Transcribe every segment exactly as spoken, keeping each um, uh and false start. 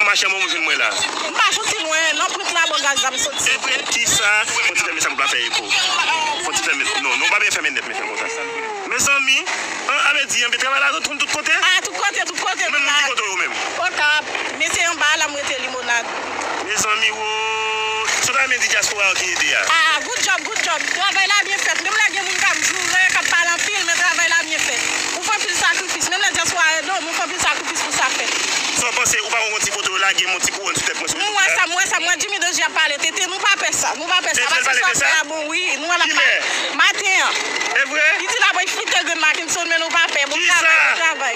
Mache, mwen jwenn mwen la. M pa soti lwen, nan pwent la bò gaz la m soti. Epi, kisa? Fò ti fèmen sa pou pa fè eko. Fò ti fèmen. Non, non, pa bezwen fèmen nèt, mesye, konsa. Mezanmi, an, a vle di, anben travay la ret konn tout kote? A, tout kote, tout kote. Ou menm, ou ki kote ou menm? Okap, mesye anba la, m rete Limonad. Mezanmi, wo. Sa w ta renmen di dyaspora yo ki ede a? A, good job, good job. Travay la byen fèt. Menm lè gen moun k ap joure, k ap pale anpil, men travay la byen fèt. Ou fè anpil sakrifis. Menm lè dyaspora ede w, men ou fè anpil sakrifis pou sa fèt. Sa w panse, ou pa wè yon ti foto yo lage, yon ti kouwòn sou tèt mwen, sou YouTube la? M wè sa, m wè sa, m wè Jimmy Danje ap pale tete, nou pa pè sa, nou pa pè sa. Paske sa w ap fè a bon, wi, nou wè l ap pale. Maten an. E vre? Li di l ap fè fite grenn Mackenson, men nou pa pè. Bon travay, bon travay.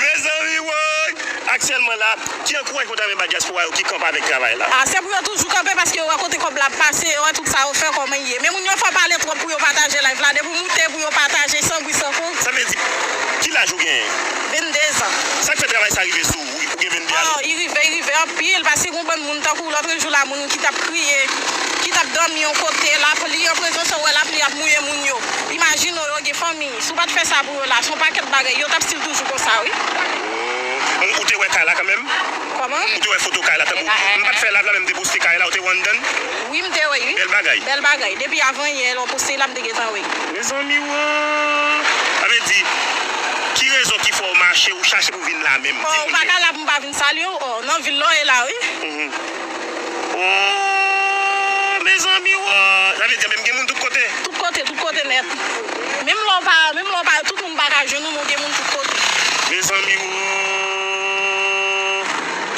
Mezanmi, woy! Aktyèlman la, ki ankourajman w ta renmen ba dyaspora yo ki kanpe avèk travay la? A, se pou yo toujou kanpe paske yo wè kote kòb la ap pase, yo wè tout sa yo fè kòman l ye. Men moun yo fò pale twòp pou yo pataje live la. Depi w moute pou yo pataje san bri san fon. Sa vle di, ki laj ou genyen? Venndezan. Sa k fè travay sa rive sou ou? Ou gen venndezan? O, li rive, li rive anpil, paske gon bann moun tankou lòt jou la, moun ki t ap kriye, ki t ap dòmi yon kote, lapli, an prezan sa w wè lapli ap mouye moun yo. Imajine w, yo gen fanmi. Si w pa t fè sa pou yo la, se yon pakèt bagay, yo t ap still toujou konsa, wi. O, ou te wè kay la kanmenm? Kòman? Ou te wè foto kay la, tankou, m pa t fè live la, men m te poste kay la, ou te wè anndan l? Wi, m te wè, wi. Bèl bagay. Bèl bagay. Depi avan yè, lè w poste la, m te gentan wè. Mezanmi, wo! Sa vle di, ki rezon ki fè w mache, ou chache pou w vin la menm? O, ou pa ka la pou m pa vin salye w, o, nan vil la w ye la, wi. Mhm. O, mezanmi, wo! Sa vle di, menm gen moun tout kote? Tout kote, tout kote nèt. Menm lè w pa, menm lè w pa, tout moun pa ka jwenn ou, men w gen moun tout kote. Mezanmi, wo!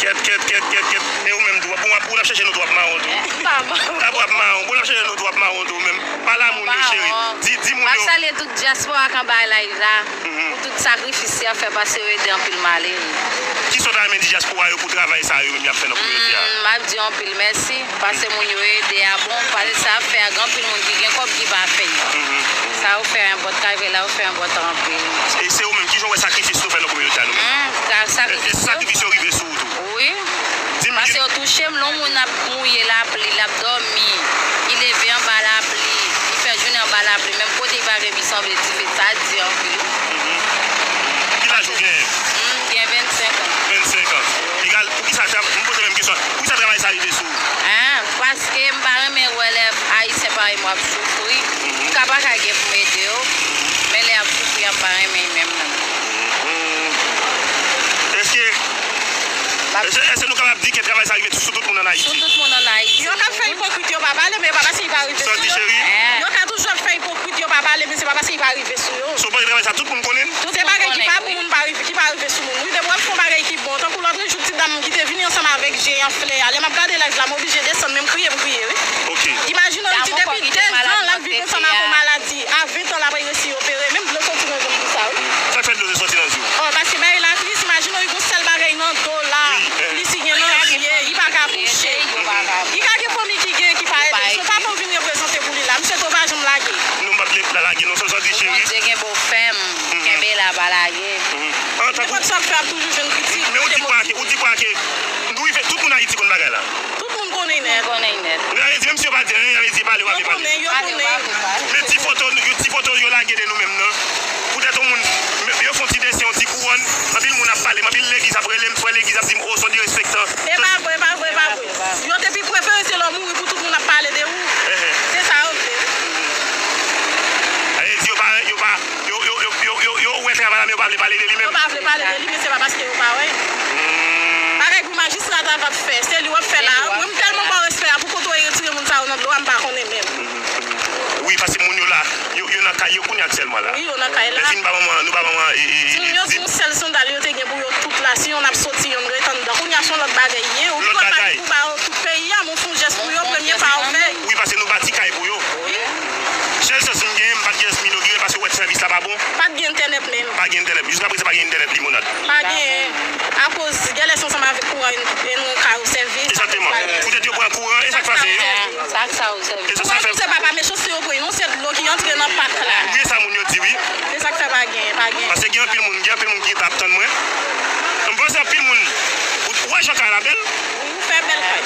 Kèt, kèt, kèt, kèt, kèt. E ou menm tou, bon, w ap, w ap chèche nou tou, w ap mawon tou. M pa mawon. W ap mawon, bon, w ap chèche nou tou, w ap mawon tou, menm. Pale a moun yo, cheri. Di, di moun yo. M ap salye tout dyaspora k anba live la. Mhm. Pou tout sakrifis y ap fè, paske yo ede anpil malere. Kisa w ta renmen di dyaspora yo pou travay sa yo menm y ap fè nan kominote a? Mm, m ap di anpil mèsi, paske moun yo ede a bon, paske sa y ap fè a, gen anpil moun ki gen kòb ki pa fè l. Mhm. Sa yo fè enpòt, travay la yo fè enpòt anpil. E se ou menm, kijan w wè sakrifis nou fè nan kominote a nou menm? Mm, sa, sakrifis yo. Èske sakrifis yo rive sou ou tou? Wi. Di m, paske yo touche m, lè yon moun ap mouye lapli, l ap dòmi, li leve anba lapli, li fè jounen anba lapli, menm kote li pa gen bi sanble dife, sa di anpil. Mhm. Ki laj ou genyen? M gen vennsenk an. Vennsenk an. Egal, poukisa sa, m poze menm kesyon, poukisa travay sa rive sou ou? Ah, paske m pa renmen wè lè Ayisyen parèy mwen ap soufri. Mhm. M ka pa ka gen pou m ede yo, men lè y ap soufri a, m pa renmen menm non. Mhm. Èske, èske, èske nou kapab di ke travay sa rive sou tout moun ann Ayiti? Sou tout moun ann Ayiti. Yo ka fè ipokrit, yo pa pale, men e pa paske li pa rive sou yo. Sa w di, cheri? Yo ka toujou ap fè ipokrit, yo pa pale, men se pa paske li pa rive sou yo. Si w panse travay sa, tout moun konnen l? Se bagay ki pa pou moun pa rive, ki pa rive sou moun. Wi, depi w ap fè yon bagay ki bon, tankou lòt jou, ti dam ki te vini ansanm avèk Jeyan Flè a, lè m ap gade live la, m oblije desann, men m kriye, m kriye, wi. Ok. Imajine w, li di depi dèzan l ap viv ansanm ak yon maladi. A ven tan l ap resi opere, menm dlo soti nan je m pou sa, wi. Sa k fè dlo te soti nan je w? Oh, paske bagay la tris, imajine w, li gon sèl bagay nan do la, plis li gen nan je, li pa ka kouche. Li ka gen fanmi ki gen, ki pa ede l. Se yon papa w vin reprezante pou li la. M swete w pa janm lage. Non, m p ap lage non, sa w di, cheri? Bondye kenbe w fèm, kenbe la, pa lage. Nenpòt sa w ap fè, ap toujou jwenn kritik. Men ou di kwa ke, ou di kwa ke, nou rive, tout moun Ayiti konn bagay la. Tout moun konnen nèt. Konnen nèt. Men sa vle di, menm si yo pa di anyen, sa vle di pale, w ap pale. Yo konnen, yo konnen. Men ti foto, yo, ti foto yo lage de nou menm nan. Poutèt yon moun, yo fè yon ti desen, yon ti kouwòn, anpil moun ap pale m, anpil legliz ap rele m, frè legliz ap di m, "Oh, se yon derespektan." E pa vre, e pa vre, e pa vre. Yo te pi prefere se lè w mouri pou tout moun ap pale de ou. Se sa yo vle. Sa vle di yo pa, yo pa, yo, yo, yo, yo, yo, yo wè travay la, men yo pa vle pale de li menm. Yo pa vle pale de li, men se pa paske yo pa wè. Bagay pou majistra ta va fè, se li w ap fè la. Mwen, m tèlman ba w respè a, pou kote w retire moun sa yo nan dlo a, m pa konnen menm. Wi, paske moun yo la, yo, yo nan kay yo kounye a aktyèlman la. Wi, yo nan kay la. Lè fin ba manman, nou ba manman, e, e, e, timoun yo di yon sèl sandal yo te gen pou yo tout la, si yonn ap soti, yonn ret anndan. Kounye a se yon lòt bagay ye, ou pi wè pa pou ba yo tout peyi a, men w fè yon jès pou yo, premye pa w fè. Wi, paske nou bati kay pou yo. Wi. Sèl chans m genyen, m pa t gen chans m inogire, paske w wè sèvis la pa bon. Pa t gen entènèt menm. Pa gen entènèt. Jiskaprezan pa gen entènèt Limonad. Pa genyen. Akoz, genlè se ansanm avèk kouran, en, en ka yo sèvi. Egzakteman. Poutèt yo pran kouran, e sa k pase? Sa k sa yo sèvi? E sa k fè? Kouran tou se pa pa mechanste yo pran, non, se dlo ki antre nan pak la. Wi, sa moun yo di, wi. Se sa k fè pa gen, pa gen. Paske gen anpil moun, gen anpil moun ki t ap tann mwen. M panse anpil moun, ou, ou wè jan kay la bèl? Wi, ou fè bèl kay.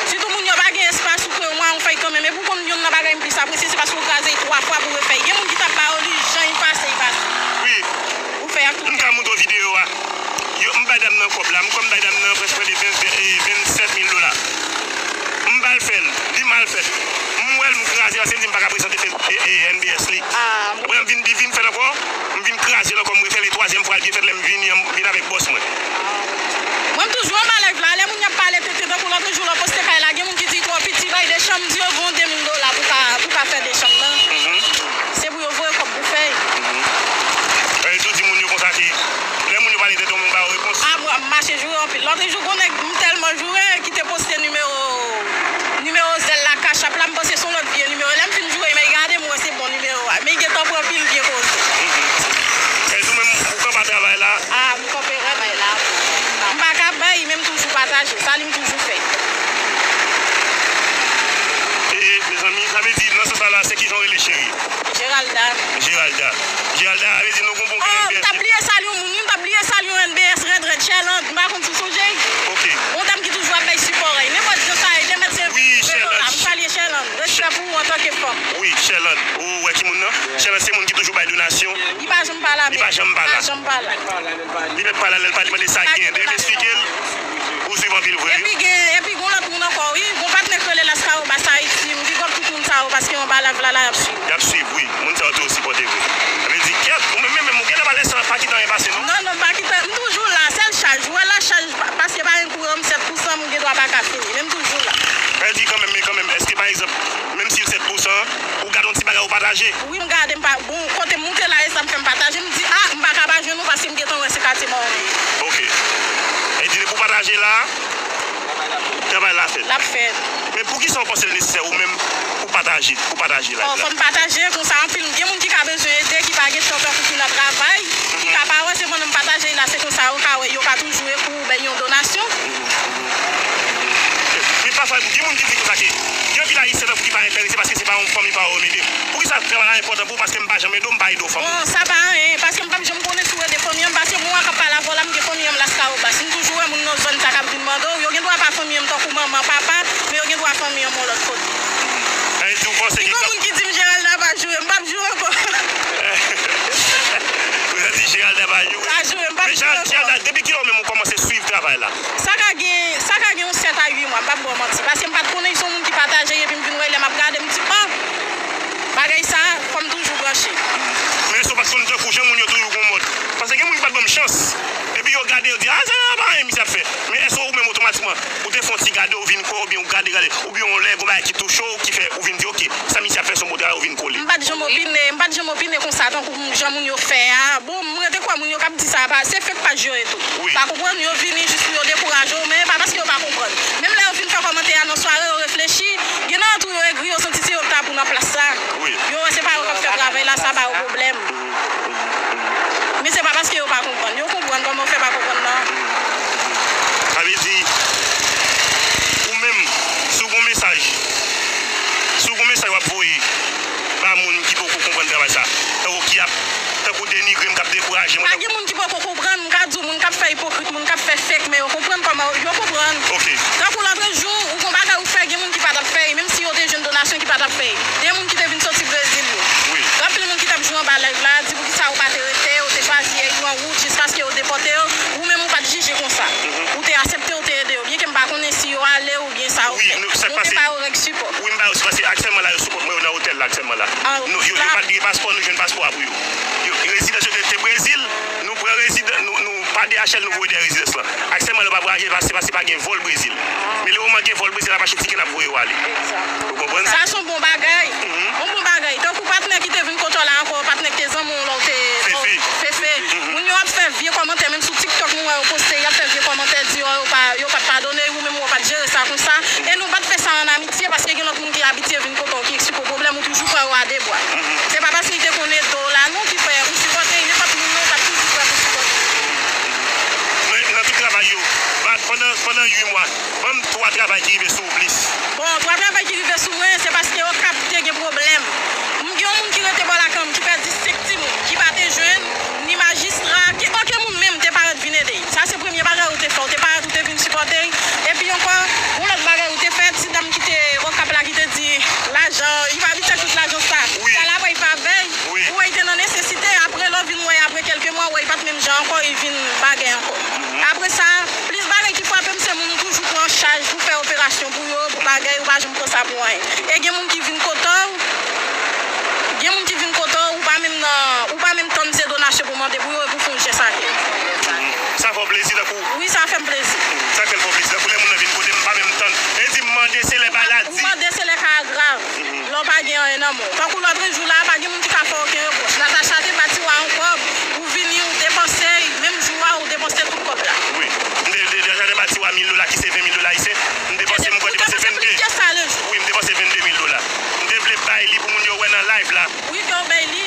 Sitou moun yo pa gen espas, ou kreye yon mwa, ou fè kanmenm. E pou konn youn nan bagay m plis apresye, se paske ou kraze l twa fwa pou refè l. Gen moun ki t ap ba yo li, jan l pase, l pase. Wi. Ou fè ak M ka montre w videyo a. Yo, m bay dam nan kòb la. M kwè m bay dam nan prèske de ven, e, vennsèt mil dola. M ba l fè l. Li mal fèt. M wè l, m kraze, paske m di m pa ka prezante fè, e, e, N B S li. Ah. Apre, m vin, li vin fè l ankò. M vin kraze l ankò, m refè l. E twazyèm fwa, l vin fèt lè m vini an, m vin avèk bòs mwen. Mwen, m toujou anba live la. Lè moun y ap pale tenten, tankou lòt jou, lè w poste kay la, gen moun ki di twò piti, bay de chanm, m di yo voye de mil dola pou ka, pou ka fè de chanm nan. Mhm. Se pou yo voye kòb pou fè l. Mhm. E, tou di moun yo konsa ke lè moun yo pale tenten, moun ba yo repons. Ah, mwen, m mache joure anpil. Lòt jou, gon nèg, m tèlman joure, ki te poste nimewo, nimewo zèl la, Cash App la, m panse se yon lòt vye nimewo. Lè m fin joure, men gade m wè se bon nimewo a. Men gentan pran pil vye koze. Mhm. E tou menm, ou kanpe a travay la? Ah, m kanpe travay la. M pa ka bay, men m toujou pataje. Sa li m toujou fè. E, mezanmi, sa vle di, nan sans sa la, se kijan w rele cheri? Geralda. Geralda. Geralda, sa vle di nou gon bon Oh, m t ap bliye salye yon moun, wi, m t ap bliye salye yon N B S rèd rèd, Sherlande, m pa konn si w sonje. Ok. Yon dam ki toujou ap bay sipò, wi. Nenpòt jan sa ye, de mèt se Wi, Sherlande. M salye Sherlande. Respè pou ou antanke fanm. Wi, Sherlande. Ou wè ki moun nan? Sherlande se moun ki toujou bay donasyon. Li pa janm pa la, Li pa men. janm pa la. Pa janm pa la. Li mèt pa la, lè l pale, mande sa k genyen. Depi m eksplike l, ou swiv anpil vre, wi. Epi gen, epi gon lòt moun ankò, wi. Gon patnè k rele Lascahobas Haïti. M big up tout moun sa yo, paske anba live la, la, y ap swiv. Y ap swiv, wi. Moun sa yo toujou sipòte vre. Sa vle di, kèt, ou menm, menm, menm, ou gentan pa lè sa, pa kite anyen pase, non? Non, non, pa kite. M toujou la. Sèl chaj. Ou wè lè chaj pa, paske pa gen kouran, m sèt pou san, m gen dwa pa ka fini. Men m toujou la. Sa vle di, kanmenm, men kanmenm, èske, pa egzanp, menm si l sèt pou san, ou gade yon ti bagay, ou pataje? Wi, m gade, m pa, bon, kote m moute la, e sa m fè m pataje. M di, ah, m pa ka pa jwenn ou, paske m gentan wè se katye mò ou ye. Ok. E di, depi w pataje la, travay la fèt. L ap fèt. Men poukisa w panse l nesesè ou menm pou pataje, pou pataje live Oh, la? Fò m pataje, konsa anpil, gen moun ki ka bezwen ede, ki pa gen tan tankou ki nan travay, ki ka pa wè, se pandan m pataje la, se konsa yo ka wè, yo ka toujou ekri w, bay yon donasyon. Men pafwa, gen moun ki di konsa ke gen anpil Ayisyen tankou ki pa enterese paske se pa yon fanmi pa yo m ede. Poukisa travay la enpòtan pou ou? Paske m pa janm ede w, m pa ede w fanmi. Bon, sa pa anyen, paske m p ap janm konnen si w ede fanmi an m, paske mwen k ap pale avè w la, m gen fanmi an m Lascahobas. M toujou wè moun nan zòn sa k ap vin mande w, yo gen dwa pa fanmi an m tankou manman, papa, men yo gen dwa fanmi an m yon lòt kote. Sa vle di ou panse gen moun ki di m Geralda pa joure, m p ap joure ankò. Ou di Geralda pa joure. Pa joure, m p ap joure ankò. Men Geralda, depi kilè ou menm ou kòmanse swiv travay la? Sa ka gen, sa ka gen yon sèt a uit mwa, m p ap ba w manti. Paske m pa t konnen, se yon moun ki pataje, epi m vin wè lè m ap gade, m di, oh, bagay sa, fò m toujou branche. Men èske w pa t konn tankou jan moun yo toujou gon mòd? Paske gen moun ki pa t ban m chans. Epi yo gade, yo di, ah, sa pa anyen misye ap fè. Men èske ou menm otomatikman, ou te fè yon ti gade, ou vin kwè, oubyen ou gade, gade, oubyen yon lè, gon bagay ki touche w, ki fè ou vin di, ok, sa misye ap fè se yon bon travay, ou vin kole? M pa t janm opine, m pa t janm opine konsa, tankou jan moun yo fè a. Bon, m rete kwè moun yo k ap di sa, pa, se fake paj yo ye tou. Wi. Pa konprann, yo vini jis pou yo dekouraje w, men pa paske yo pa konprann. Menm lè yo fin fè kòmantè a nan sware, yo reflechi, gen nan tou yo egri, yo santi se yo k ta pou nan plas sa. Wi. Yo wè se pa yo k ap fè travay la, sa ba yo pwoblèm. Men se pa paske yo pa konprann. Yo konprann, kòman w fè pa konprann nan? Sa vle di, ou menm, si w gon mesaj, si w gon mesaj w ap voye ba moun ki poko konprann travay sa, tankou ki ap, tankou denigre m, k ap dekouraje mwen, Pa gen moun ki poko konprann, m ka di w, moun k ap fè ipokrit, moun k ap fè fake, men yo konprann kòman yo konprann. Ok. Tankou lòtrejou, ou gon bagay ou fè, gen moun ki pa t ap fè, menm si yo te jwenn donasyon ki pa t ap fè. Gen moun ki te vin soti Brezil yo. Wi. Gen anpil moun ki t ap jwe anba live la, di poukisa yo pa te rete, yo te chwazi pran wout jis paske yo depòte yo. Ou menm ou pa t jije konsa. Mhm. Ou te aksepte, ou te ede yo. Byenke m pa konnen si yo ale oubyen sa yo fè. Wi, nou, sa k pase. Nou te ba yo règ sipò. Wi, m ba yo sipò, paske aktyèlman la, yo sou kont mwen, yo nan otèl la aktyèlman la. Ah, nou, yo, yo pa t gen paspò, nou jwenn paspò a pou yo. Yo, rezidans yo te, te Brezil, nou pran rezidans, nou, nou pa D H L, nou voye dèyè rezidans lan. Aktyèlman, yo pa vwayaje, paske, paske pa gen vòl Brezil. Men le moman gen vòl Brezil ap achte tikè, n ap voye yo ale. Ou konprann? Sa se yon bon bagay. Mhm. Yon bon bagay. Tankou patnè ki te vin kote w la ankò, patnè ki te zanmi w lè w te Fefe. Fefe. Mhm. Moun yo ap fè vye kòmantè, menm sou TikTok, mwen wè yo poste, y ap fè vye kòmantè, di yo, yo pa, yo pa t padone, ou menm ou pa t jere sa konsa. E nou pa t fè sa ann amitye, paske gen lòt moun ki abitye vin kote w, ki eksplike w pwoblèm, ou toujou pran yo a de bra. Mhm. Se pa paske li te konn ede w la, non, ki fè ou sipòte, nenpòt moun, non, ou t ap toujou prè pou sipòte. Men nan tout travay yo, ba, pandan, pandan uit mwa, ban m twa travay ki rive sou ou plis. Bon, twa travay ki rive sou mwen, se paske Okap te gen pwoblèm. M gen yon moun ki rete bò lakay m ki pèdi senk timoun, ki pa te jwenn ni majistra, ki okenn moun menm te parèt vin ede. Sa se premye bagay ou te fè, ou te parèt, ou te vin sipòte. Epi ankò, yon lòt bagay ou te fè, ti dam ki te Okap la ki te di lajan, li pa abitye tout lajan sa. Wi. Sa la, pa y pa vèy. Wi. Ou wè, li te nan nesesite. Apre, lè w vin wè, apre kèlke mwa, ou wè, li pa t menm jan ankò, e vin bagay ankò. Apre sa, plis bagay ki frape m, se moun ou toujou pran chaj pou fè operasyon pou yo, pou bagay, ou pa janm pran sa pou anyen. E gen moun ki vin kote w, gen moun ki vin kote w, ou pa menm nan, ou pa menm tann se donasyon pou mande pou yo, e pou fè yon jès atè. Sa fè w plezi tankou? Wi, sa fè m plezi. Sa k fè l fè w plezi tankou lè moun nan vin kote m, m pa menm tann. E di m mande se lè maladi. Ou mande se lè ka a grav. Lè w pa gen anyen nan men w. Tankou lòt jou la, pa gen moun ki ka fè w okenn repwòch. Natacha te ba Tiwa yon kòb, ou vini, ou depanse, menm jou a, ou depanse tout kòb la. Wi. M te, te, te, te ba Tiwa mil dola, ki se ven mil dola ayisyen. M depanse, m kwè depanse vennde. Wi, m depanse vennde mil dola. M te vle bay li pou moun yo wè nan live la. Wi, ke w bay li.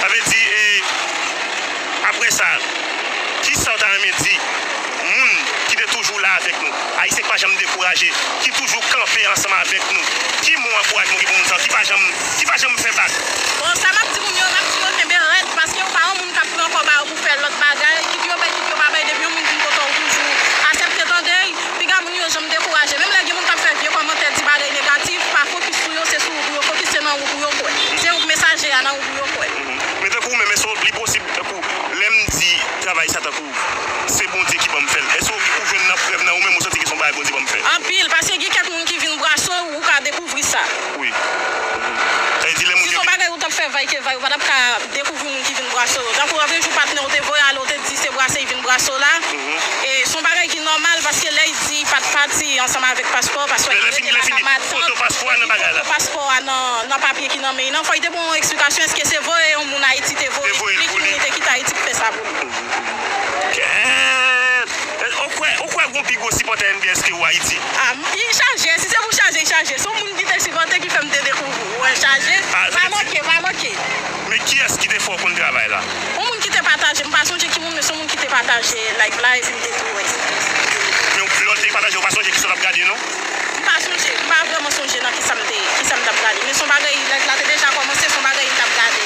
Sa vle di, e, apre sa, kisa w ta renmen di moun ki te toujou la avèk nou, Ayisyen ki pa janm dekouraje, ki toujou kanpe ansanm avèk nou? Ki mo ankourajman w gen pou moun sa yo ki pa janm, ki pa janm fè bak? Bon, sa m ap di moun yo, m ap di yo kenbe rèd, paske ou pa yon moun k ap pran kòb a yo pou fè lòt bagay, kit yo bay, kit yo pa bay, depi yon moun vin kote w, ou toujou aksepte tande l. Piga moun yo janm dekouraje. Menm lè gen moun k ap fè vye kòmantè, di bagay negatif, pa fokis sou yo, se sou ou pou yo fokis, se nan ou pou yo kwè. Se ou k mesaje a, nan ou pou yo kwè. Men tankou ou menm, èske li posib, tankou, lè m di travay sa, tankou, se Bondye ki ban m fè l, èske ou, ou jwenn nan prèv nan ou menm, ou santi ke se yon bagay Bondye ban m fè? Anpil, paske gen kèk moun ki vin brase w, ou ka dekouvri sa. Wi. Sa vle di lè moun yo vin. Si se yon bagay ou t ap fè vay ke vay, ou pa t ap ka dekouvri moun ki vin brase w. Tankou lòt jou patnè w te voye ale, w te di se brase l vin brase w la. E se yon bagay ki nòmal, paske lè l di li pa t pati ansanm avèk paspò, paspò li rete lakay matant, foto paspò a nan bagay la. Foto paspò a nan, nan papye ki nan men l nan. Fò l te ba w yon eksplikasyon, èske se voye yon moun Ayiti te voye li, ki moun li te kite Ayiti pou fè sa pou li. Kèt! Ou kwè, ou kwè gon pi gwo sipòtè N B S ke ou Ayiti? A, m, li chaje, si se pou chaje, li chaje. Se yon moun ki te sipòte ki fè m te dekouvri w. Wè, chaje. Pa manke, pa manke. Men kiyès ki te fè w konn travay la? Yon moun ki te pataje, m pa sonje ki moun, men se yon moun ki te pataje live la, epi m te tou wè. Men lè w te pataje, ou pa sonje kisa w t ap gade, non? M pa sonje, m pa vrèman sonje nan kisa m te, kisa m t ap gade. Men se yon bagay, live la te deja kòmanse, se yon bagay m t ap gade.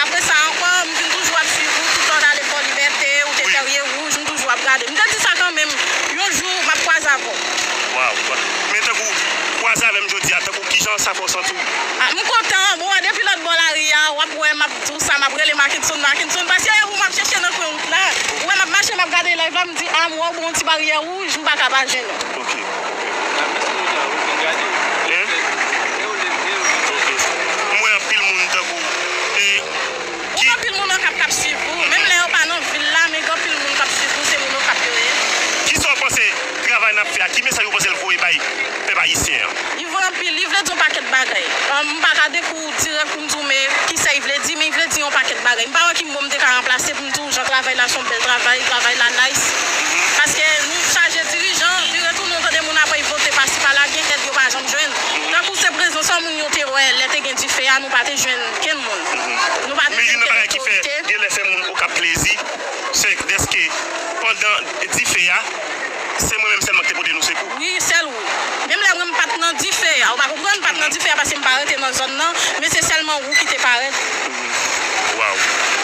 Apre sa ankò, m vin toujou ap swiv ou, toutan w t ale Pò Libète, ou te Dèryè Wouj, m toujou ap gade. M te di sa kanmenm, yon jou, m ap kwaze avè w. Waw, waw. Men tankou, kwaze avè m jodi a, tankou kijan sa fè w santi w? A, m kontan, bon, depi lòt bò lari a, w ap wè m ap di w sa, m ap rele Mackenson, Mackenson, paske e ou m ap chèche nan kwen wout la. Ou wè m ap mache, m ap gade live la, m di, a, m wè w bò yon ti baryè wouj, m pa ka pa jwenn ou. Ok. Hein? Ok. M wè anpil moun tankou. E Ou gen anpil moun Okap k ap swiv ou. Menm lè yo pa nan vil la, men gen anpil moun k ap swiv ou, se moun Okap yo ye. Kisa w panse travay n ap fè a? Ki mesaj ou panse l voye bay pèp ayisyen an? Li voye anpil, li vle di yon pakèt bagay. Ahn, m pa ka dekouvri dirèk pou m di w men kisa li vle di, men li vle di yon pakèt bagay. M pa wè ki mo m te ka ranplase pou m di w jan travay la se yon bèl travay, travay la nice. Paske nou chaje dirijan, li retounen w tande moun ap vote pasi pala, gen èd yo pa janm jwenn. Tankou se prezans yon moun yo te wè lè te gen dife a, nou pa te jwenn kenn moun. Nou pa te jwenn kenn otorite. Men youn nan bagay ki fè, gen lè fè moun Okap plezi, se dèske pandan dife a, se mwen menm sèlman ki te pote nou sekou. Wi, sèl ou. Menm lè mwen m pa t nan dife a, ou pa konprann, m pa t nan dife a paske m pa rete nan zòn nan, men se sèlman ou ki te parèt. Waw.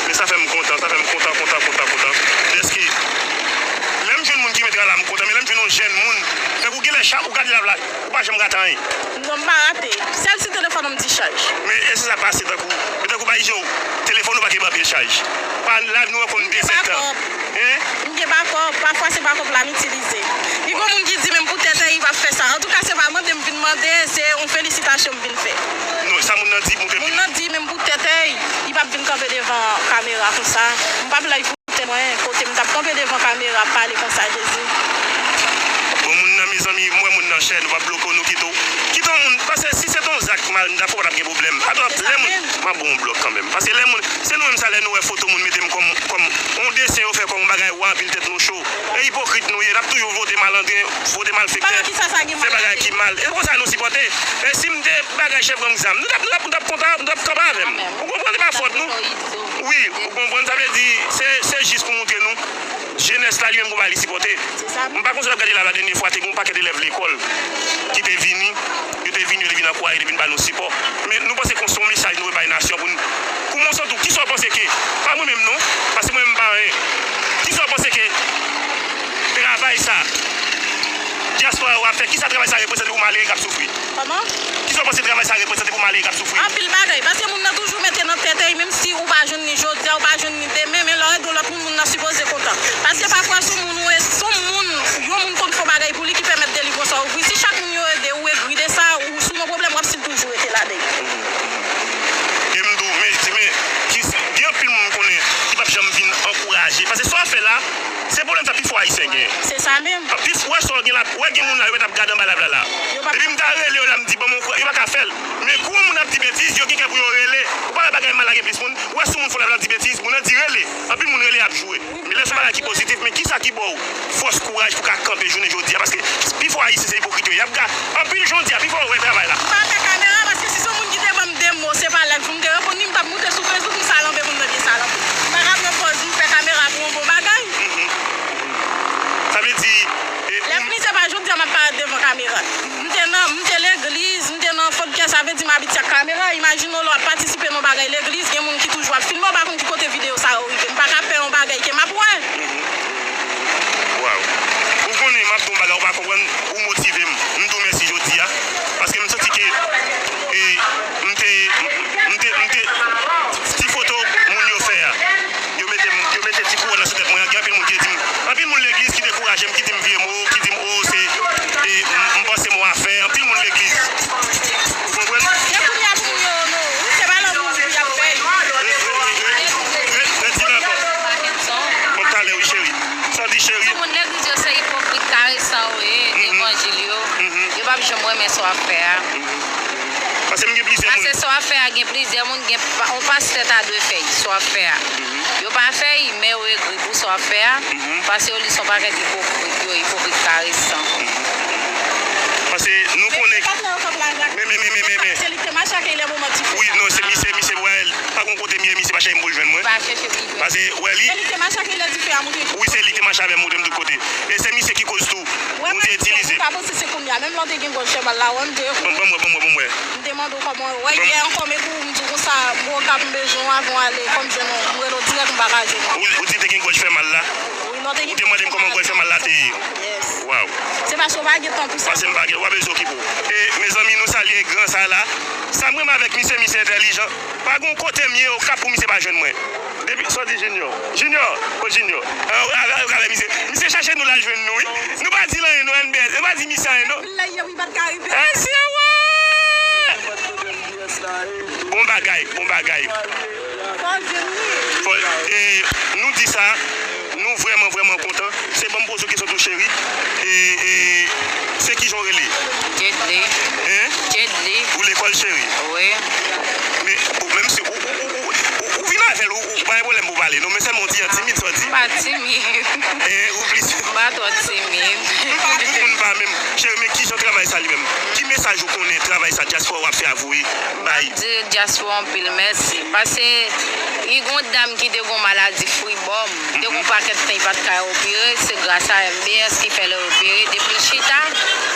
Men sa fè m kontan, sa fè m kontan, kontan, kontan, kontan. Dèske lè m jwenn moun ki mete la, m kontan, men lè m jwenn yon jèn moun, tankou gen lè chak ou gade la, la, ou pa janm rate anyen. Non, m pa rate. Sèl si telefòn an m dichaj. Men èske sa pase tankou, men tankou pa ijen, telefòn ou pa gen anpil chaj. Pa live nou an konn de zèdtan. Hein? M gen bakòp, pafwa se bakòp la m itilize. Li gon moun ki di menm pou tèt li p ap fè sa. Antouka, se pa mande m vin mande, se yon felisitasyon m vin fè. Non, sa moun nan di pou tèt li. Moun nan di menm pou tèt li p ap vin kanpe devan kamera konsa. M p ap live pou tèt mwen, kote m t ap kanpe devan kamera ap pale konsa, Jezi. Bon, moun nan, mezanmi, m wè moun nan chè, nou p ap bloke w, nou kite w. Kite yon moun, paske si se te yon zak mal, m ta fè w pa t ap gen pwoblèm. Atò, lè moun, m ap ba w yon blòk kanmenm. Paske lè moun, se nou menm sa, lè nou wè foto moun mete m kòm, kòm yon desen yo fè kòm yon bagay, w anpil tèt nou cho. E ipokrit nou ye, n ap toujou vote malandren, vote malfektè, fè bagay ki mal. E konsa nou sipòte. E si m te bagay chèf gang zam, nou t ap, nou t ap, nou t ap kontan, nou t ap kanpe avè m. Ou konprann, se pa fòt nou. Wi, ou konprann, sa vle di, se, se jis pou montre nou, jenès la li menm gon bagay li sipòte. M pa konn si w t ap gade live la dènye fwa, te gen yon pakèt elèv lekòl ki te vini, yo te vini, yo te vin ankouraje, yo te vin ba nou sipò. Men nou panse kon se yon mesaj nou voye bay nasyon pou nou. Kouman w santi w? Kisa w panse ke, pa mwen menm non, paske mwen menm m pa anyen. Kisa w panse ke travay sa dyaspora yo ap fè, kisa travay sa reprezante pou malere k ap soufri? Kòman? Kisa w panse travay sa reprezante pou malere k ap soufri? Anpil bagay, paske moun nan toujou mete nan tèt, e menm si ou pa jwenn li jodi a, ou pa jwenn li demen, men lè w ede yon lòt moun, moun nan sipoze kontan. Paske pafwa, se yon moun ou ede, se yon moun, yon moun konn fè yon bagay pou li ki pèmèt de li konsa ouvri. Si chak moun yo ede ou egri de sa, ou si w nan pwoblèm, w ap still toujou rete ladan l. E m di w, men, men, ki, gen anpil moun m konnen ki p ap janm vin ankouraje. Paske sa w ap fè la, se pwoblèm sa pifò Ayisyen gen. Se sa menm. Pif, wè sa w gen la, wè gen moun la, yo mèt ap gade anba live la la. Depi m ta rele yo la, m di, ban m yon frè, yo pa ka fè l. Men kou yon moun ap di betiz, yo gen kè pou yo rele. Ou pa wè bagay mal la gen plis moun. Ou wè si yon moun fè live la ap di betiz, moun nan di rele. Anpil moun rele ap jwe. Men lè se yon bagay ki pozitif, men kisa ki ba w fòs, kouraj pou w ka kanpe jounen jodi a? Paske pifò Ayisyen se ipokrit yo ye. Y ap ga, anpil jan w di a, pifò yo wè travay la. M pa fè kamera paske si se yon moun ki te ban m de mo, se pa live pou m te reponn li, m t ap moute sou Facebook, m salanbe moun nan pye salanbe. M pa ka pran pòz m fè kamera pou yon bon bagay. Sa vle di, e, ou. Lè fini, se pa jodi a m ap parèt devan kamera. M te nan, m te legliz, m te nan fòk kè, sa vle di m abitye ak kamera. Imajine w lè w ap patisipe nan yon bagay legliz, gen moun ki toujou ap filme w, pa konn ki kote videyo sa yo rive. M pa ka pè yon bagay ke m ap wè. Waw. Ou konnen, m ap di w yon bagay, ou pa konprann, ou motive m. M di w mèsi jodi a, paske m santi ke, e, m te, m te, m te, ti foto moun yo fè a. Yo mete m, yo mete ti kouwòn nan sou tèt mwen an, gen anpil moun ki di m, anpil moun legliz ki dekouraje m, ki di m vye mo, ki di m, o, se, e, m, m panse m w afè, anpil moun legliz. Ou konprann? Se kounye a pou moun yo ono w, wi, se pa lanmou pou y ap fè. Re, re, re, re, re, re, redi l ankò. Bon, talè, wi, cheri. Sa w di, cheri? Moun legliz yo se ipokrit karesan yo ye, evanjil yo. Yo p ap janm renmen sa w ap fè a. Paske m gen plizyè moun. Paske sa w ap fè a gen plizyè moun, gen pa, yon pastè ta dwe fè l, sa w ap fè a. Yo pa fè l, men yo egri pou sa w ap fè a. Paske yo li se yon pakèt ipokrit yo, ipokrit karesan. Paske nou konnen. Men, men, men, men, men, men. Se li ki te mache ak Eyle moman ti fè. Wi, non, se misye, misye wè, pa gon kote m ye, misye pa chèche m pou l jwenn mwen. Pa chèche pou l jwenn. Paske, wè li. Se li ki te mache ak Eyle di fè a, montre tout kote. Wi, se li ki te mache avè m, montre m tout kote. E se misye ki koz tou. Bondye itilize. Mwen menm, mwen pa panse se kounye a. Menm lè w te gen gòj fè mal la, wè m te. Ban m wè, ban m wè, ban m wè. M te mande w kòman w wè yè ankò, men kou m di w konsa, m wè w gap, m bezwen w avan w ale, fò m jwenn ou, m rele w dirèk, m pa ka jwenn ou. Ou, ou di te gen gòj fè mal la? Wi, lè w te gen. Ou te mande m kòman gòj fè mal la te ye? Yes. Waw. Se paske w pa gen tan pou sa. Paske m pa gen, w ap bezwen okipe w. E, mezanmi, nou salye gran sa la. Sa m renmen avèk misye, misye entèlijan. Pa gon kote m ye, okap pou misye pa jwenn mwen. Depi, sa w di Junior? Junior, o Junior. An, avè, avè, avè misye. Misye chache nou l al jwenn nou, wi. Nou pa di l anyen, non, N B S. Nou pa di misye anyen, non. Vin la, yè, wi, pa t ka rive. Mesye, wè! Bon bagay, bon bagay. Fò jwenn li. Fò, e, nou di sa. Nou vrèman, vrèman kontan. Se ban m poze w kesyon tou, cheri. E, e, se kijan w rele? Jedley. Hein? Jedley. Ou lekòl, cheri? Wi. Men, ou, menm si ou, ou, ou, ou, ou, ou vin avè l, ou, ou pa gen pwoblèm pou w pale. Non, men sèlman w ti jan timid, sa w di. M pa timid. E, ou plis. M pa twò timid. M pa tout moun pa menm. Cheri, men kijan travay sa li menm? Ki mesaj ou konnen travay sa dyaspora w ap fè a voye bay? Di dyaspora anpil mèsi. Paske li gon dam ki te gon maladi fribòm, te gon pakèt tan li pa t ka opere, se gras a M B S ki fè l opere. Depi l chita,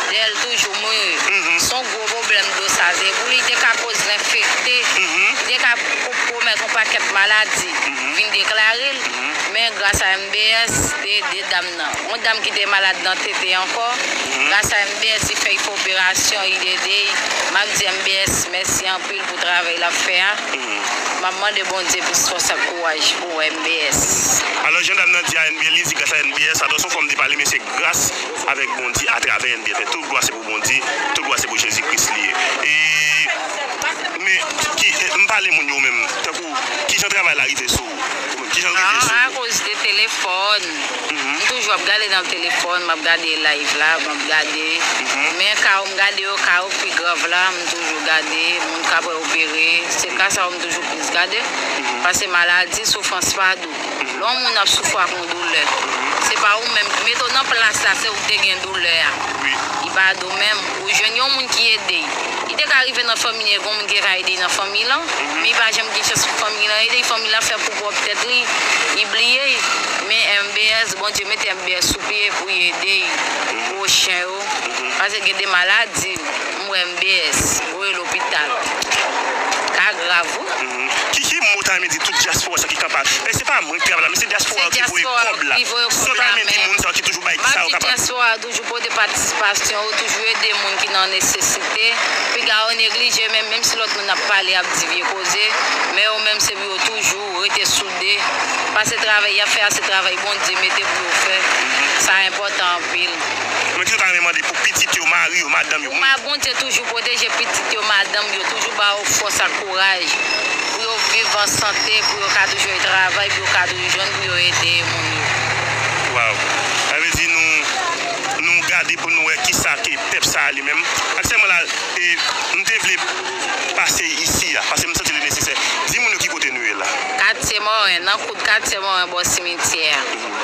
dèyè l toujou mouri. Se yon gwo pwoblèm do sa te ye pou li, te ka koz l enfekte, li te ka pwomèt yon pakèt maladi, vin deklare l. Men gras a M B S, te ede dam nan. Yon dam ki te malad nan tete ankò, gras a M B S, li fè l fè operasyon, li ede l. M ap di M B S mèsi anpil pou travay l ap fè a. M ap mande Bondye plis fòs ak kouraj pou M B S. Alò, jan dam nan di a, N B S, li di gras a N B S, atò se yon fòm de pale, men se gras avèk Bondye atravè N B S. Men tout glwa se pou Bondye, tout glwa se pou Jezi Kris li ye. E, men, ki, e, m pale moun yo menm, tankou, kijan travay la rive sou ou? Ou menm, kijan l rive sou ou? Akoz de telefòn. M toujou ap gade nan telefòn, m ap gade live la, m ap gade. Men ka yo, m gade yo, ka yo pi grav la, m toujou gade, moun k ap opere. Se ka sa yo m toujou plis gade. Paske maladi, soufrans pa dou. Lè yon moun ap soufri ak yon doulè, se pa ou menm, mete w nan plas la, se ou k te gen doulè a. Li pa dou menm. Ou jwenn yon moun ki ede l. Li te ka rive nan fanmi l, gen yon moun ki te ka ede l nan fanmi l lan, men li pa janm gen chans pou fanmi l lan ede l, fanmi l lan fè pou pwòp tèt li, li bliye l. Men M B S, Bondye mete M B S sou pye pou l ede pwochen yo. Paske gen de maladi, m wè M B S voye lopital. Ka grav, wi. Ki, ki mo w ta renmen di tout dyaspora sa ki kanpe? E se pa mwen ki travay la, men se dyaspora ki voye kòb la. Sa w ta renmen di moun sa yo ki toujou bay sa yo kapab? Toujou pote patisipasyon ou, toujou ede moun ki nan nesesite. Piga yo neglije, men menm si lòt moun ap pale, ap di vye koze, men yo menm se pou yo toujou rete soude. Paske travay y ap fè a, se travay Bondye mete pou yo fè. Sa enpòtan anpil. Men kisa w ta renmen mande pou pitit yo, mari yo, madanm yo? Pou ma Bondye toujou pwoteje pitit yo, madanm yo, toujou ba yo fòs ak kouraj pou yo viv an sante, pou yo ka toujou travay, pou yo ka toujou jwenn, pou yo ede moun yo. Waw. Sa vle di nou, nou gade pou nou wè kisa ke pèp sa a li menm. Aktyèlman la, e, m te vle pase isi a, paske m santi li nesesè. Di moun yo ki kote nou ye la. Katye Moren, nan kout Katye Moren, bò simityè a.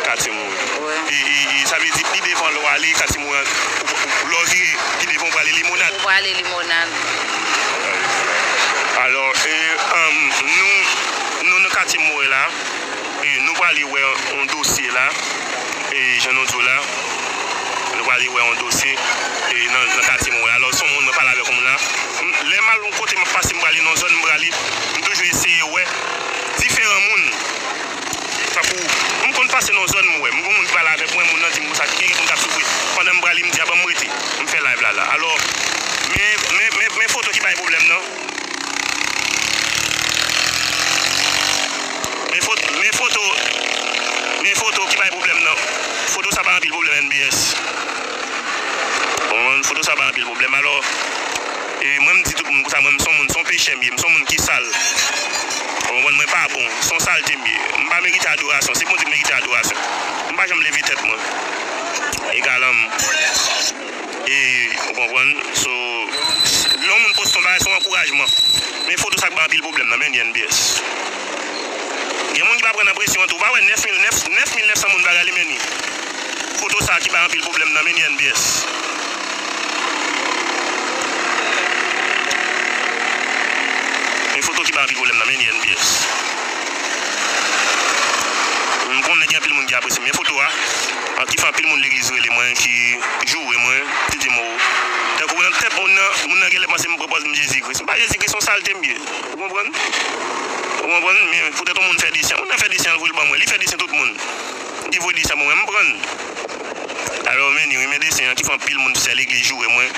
Katye Moren. Wi. E, e, e sa vle di pi devan lè w ale Katye Moren, ou, ou, lè w vire pi devan, ou prale Limonad. Ou prale Limonad. Alò, e, um, nou, nou nan Katye Moren la, e nou prale wè yon dosye la, e jan nou di w la, nou prale wè yon dosye, e nan, nan Katye Moren. Alò, se yon moun mwen pale avèk yon moun la. M, lè m al yon kote, m ap pase, m prale nan zòn, m prale, m toujou eseye wè diferan moun. Tankou, m konn pase nan zòn, m wè, m gon moun ki pale avèk mwen, moun nan di m konsa, gen moun k ap soufri. Pandan m prale, m di, a, ban m rete, m fè live la, la. Alò, men, men, men, men foto ki bay pwoblèm nan. Men foto, men foto, men foto ki bay pwoblèm nan. Foto sa bay anpil pwoblèm, N B S. Ou konprann? Foto sa bay anpil pwoblèm. Alò, e mwen, m di tout moun konsa, mwen, m se yon moun, se yon pechè m ye, m se yon moun ki sal. Ou konprann? Mwen pa bon, se yon salte m ye. M pa merite adorasyon, se Bondye k merite adorasyon. M pa janm leve tèt mwen. Egal, um, E, ou konprann? So, lè yon moun poste yon bagay, se yon ankourajman. Men foto sa k bay anpil pwoblèm nan, men li N B S. Gen moun ki pa pran nan presyon an tou. Ou pa wè nèf mil, nèf, nèf mil nèf san moun pa rale, men li. Foto sa ki bay anpil pwoblèm nan, men li N B S. Men foto ki bay anpil pwoblèm nan, men li N B S. M konnen gen anpil moun ki apresye, men foto a, an, ki fè anpil moun legliz rele mwen, ki joure mwen, ki di m, o, tankou nan tèt moun nan, moun nan genlè panse m pran pòz m Jezi Kris. M pa Jezi Kris, se yon salte m ye. Ou konprann? Ou konprann? Men poutèt yon moun fè desen, moun nan fè desen, l voye l ban mwen. Li fè desen tout moun. Li voye desen ban mwen, m pran l. Alò, men, wi, men desen an ki fè anpil moun, sè legliz joure mwen.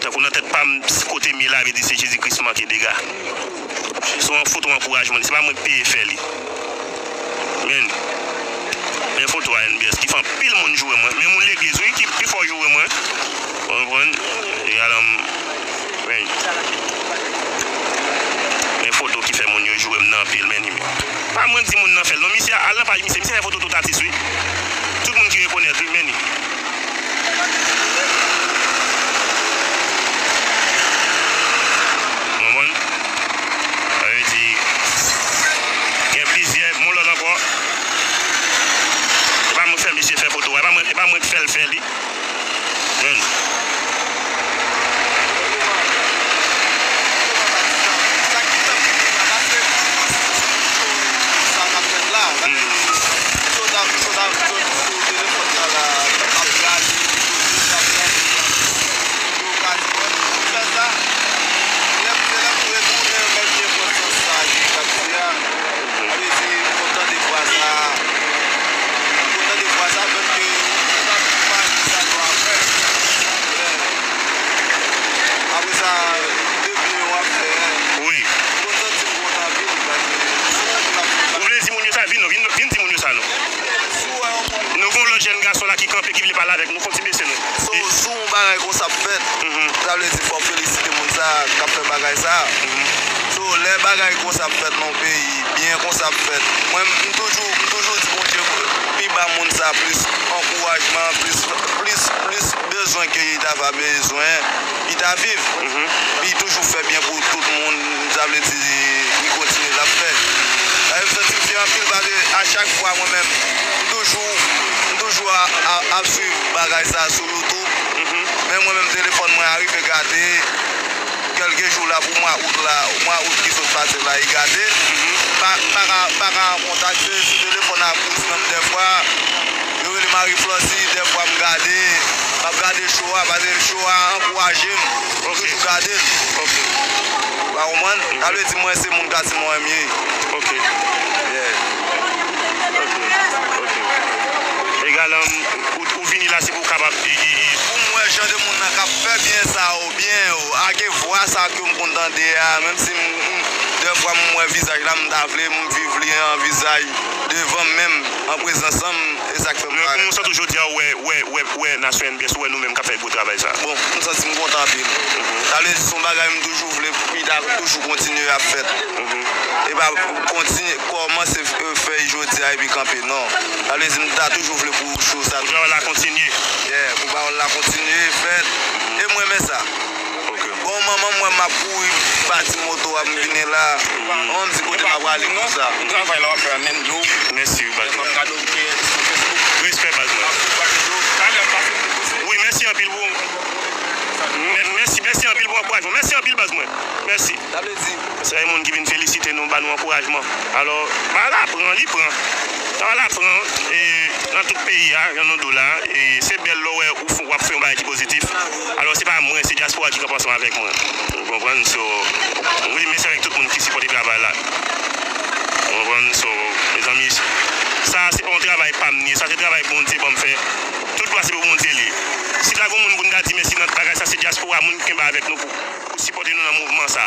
Tankou nan tèt pa m, kote m ye la, vle di se Jezi Kris manke dega. Se yon foto ankourajman, se pa mwen k peye fè li. Men, men foto a N B S ki fè anpil moun joure mwen. Men moun legliz, wi, ki pi fò joure mwen. Ou konprann? E alò, men, men foto ki fè moun yo joure m nan anpil, men, men. Pa mwen k di moun nan fè l, non, misye al nan paj misye, misye fè foto tout atis, wi. Tout moun ki rekonèt, wi, men. Ou konprann? Sa vle di, gen plizyè, gen yon lòt ankò. E pa mwen k fè misye fè foto a, e pa mwen, e pa mwen k fè l fè li. Jwenn. Apre sa, de byen w ap fè. Wi. Konn santi m kontan anpil, paske sou wout la. Ou vle di moun yo sa? Vin non, vin, vin di moun yo sa non. Si w wè yon moun. Nou gon lòt jèn gason la ki kanpe, ki vle pale avèk nou, fò w ti bese nou. So, si yon bagay konsa ap fèt, sa vle di fò w felisite moun sa k ap fè bagay sa. So, lè bagay konsa ap fèt nan yon peyi, byen konsa ap fèt, mwen, m toujou, m toujou di Bondye pi ba moun sa plis ankourajman, plis, plis, plis bezwen ke li ta va bezwen, li ta viv. Li toujou fè byen pou tout moun, sa vle di li kontinye l ap fè. Sa fè m santi m fye anpil paske a chak fwa mwen menm, m toujou, m toujou a, a, ap swiv bagay sa sou YouTube. Men mwen menm telefòn mwen a rive gate, kèlke jou la pou mwa out la, mwa out ki sot pase la, li gate. Pa, pa ka, pa ka an kontak, se sou telefòn a Bruce menm dèfwa. Yo rele Marie Flossie, dèfwa m gade, m ap gade show a, paske show a ankouraje m. Toujou gade l. Ou pa konprann? Sa vle di mwen se moun Katye Moren m ye. Yeah. Egal, um, ou, ou vini la, si pou w kapab, i, i, i. Pou m wè jan de moun nan k ap fè byen sa yo byen yo, ake vwa sa ke m konn tande a, menm si m, m, dèfwa m wè vizaj la, m ta vle m viv li an vizaj devan m menm, an prezans an m, e sa k fè m. Men, kòman w santi w jodi a, w wè, w wè, w wè, w wè Nasyon N B S, w wè nou menm k ap fè gwo travay sa? Bon, m santi m kontan anpil. Mhm. Sa vle di se yon bagay m toujou vle pou li ta toujou kontinye ap fèt. Mhm. E pa kontinye, kòmanse, eh, fè jodi a epi kanpe, non. Sa vle di m ta toujou vle pou show sa. Pou travay la kontinye. Yeah, pou pawòl la kontinye fèt. E m renmen sa. Ok. Bon, manman m wè m ap kouri bati moto a, m vini la. Manman m di kote m ap prale konsa. Travay la w ap fè a menm dlo. Mèsi, baz mwen. M ap gade w sou Facebook. Respè, baz mwen. M ap gade w. Talè m pase m te poze. Wi, mèsi anpil pou, mè-, mèsi, mèsi anpil pou ankourajman. Mèsi anpil, baz mwen. Mèsi. Sa vle di. Se moun ki vin felisite nou, ba nou ankourajman. Alò, bagay la pran, li pran. Bagay la pran, e, nan tout peyi a, jan nou di w la, e, se bèl lè w wè ou f-, w ap fè yon bagay ki pozitif. Alò, se pa mwen, se dyaspora ki pran ansanm avèk mwen. Ou konprann? So, m di mèsi avèk tout moun ki sipòte travay la. Ou konprann? So, mezanmi, sa se pa yon travay pa m li, sa se travay Bondye ban m fè. Tout glwa se pou Bondye li. Si ta gen moun pou n ta di mèsi nan bagay sa, se dyaspora, moun ki kenbe avèk nou pou, pou sipòte nou nan mouvman sa.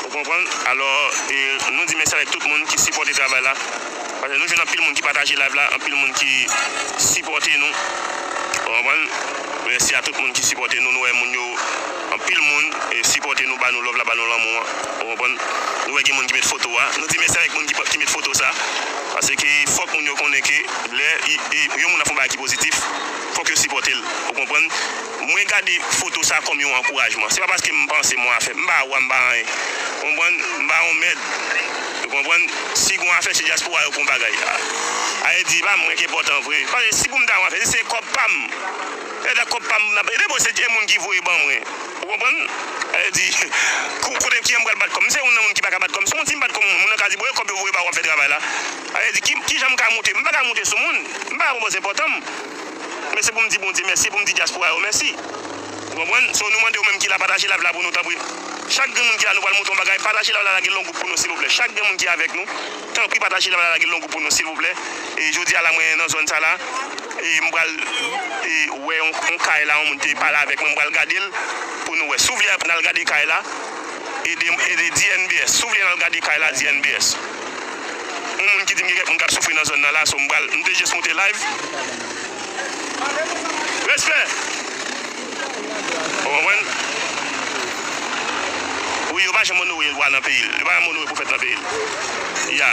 Ou konprann? Alò, e, nou di mèsi avèk tout moun ki sipòte travay la. Paske nou jwenn anpil moun ki pataje live la, anpil moun ki sipòte nou. Ou konprann? Mèsi a tout moun ki sipòte nou. Nou wè moun yo, anpil moun, e, sipòte nou, ba nou love la, ba nou lanmou an. Ou konprann? Nou wè gen moun ki met foto a. Nou di mèsi avèk moun ki, ki met foto sa. Paske fòk moun yo konnen ke lè i, i, yon moun ap fè yon bagay ki pozitif, fòk yo sipòte l. Ou konprann? Mwen gade foto sa kòm yon ankourajman. Se pa paske m panse m wè afè. M pa wa, m pa anyen. Ou konprann? M pa yon mèd. Ou konprann? Si gon afè, se dyaspora yo pou yon bagay. A, a vle di, pa mwen ki enpòtan vre. Paske si pou m ta yon afè, se kòb pa m. E lè kòb pa m, n ap, e depo se Dye moun ki voye ban mwen. Ou konprann? A vle di, kou-, kote ki an m pral bat kòm? M se youn nan moun ki pa ka bat kòm. Si yon ti m bat kòm moun, moun nan ka di, "Bon, e kòb yo voye ba w ap fè travay la." A vle di, ki, ki jan m ka moute? M pa ka moute sou moun. M pa yon bòs enpòtan m. Men se pou m di Bondye mèsi, pou m di dyaspora yo mèsi. Ou konprann? So, nou mande ou menm ki la pataje live la pou nou, tanpri. Chak grenn moun ki la, nou pral monte yon bagay. Pataje live la, lage l nan gwoup pou nou, silvouplè. Chak grenn moun ki avèk nou, tanpri, pataje live la, lage l nan gwoup pou nou, silvouplè. E jodi a la, mwen nan zòn sa la. E m pral, e, wè yon, yon kay la, yon moun te pale avèk mwen, m pral gade l pou nou wè. Si w vle n al gade kay la, e de, e de D N B S. Si w vle n al gade kay la, D N B S. Yon moun ki di m gen kèk moun k ap soufri nan zòn nan la, so m pral, m te jis monte live. Respè! Ou konprann? Wi, yo pa janm onore wa nan peyi l. Yo pa janm onore pwofèt nan peyi l. Ya.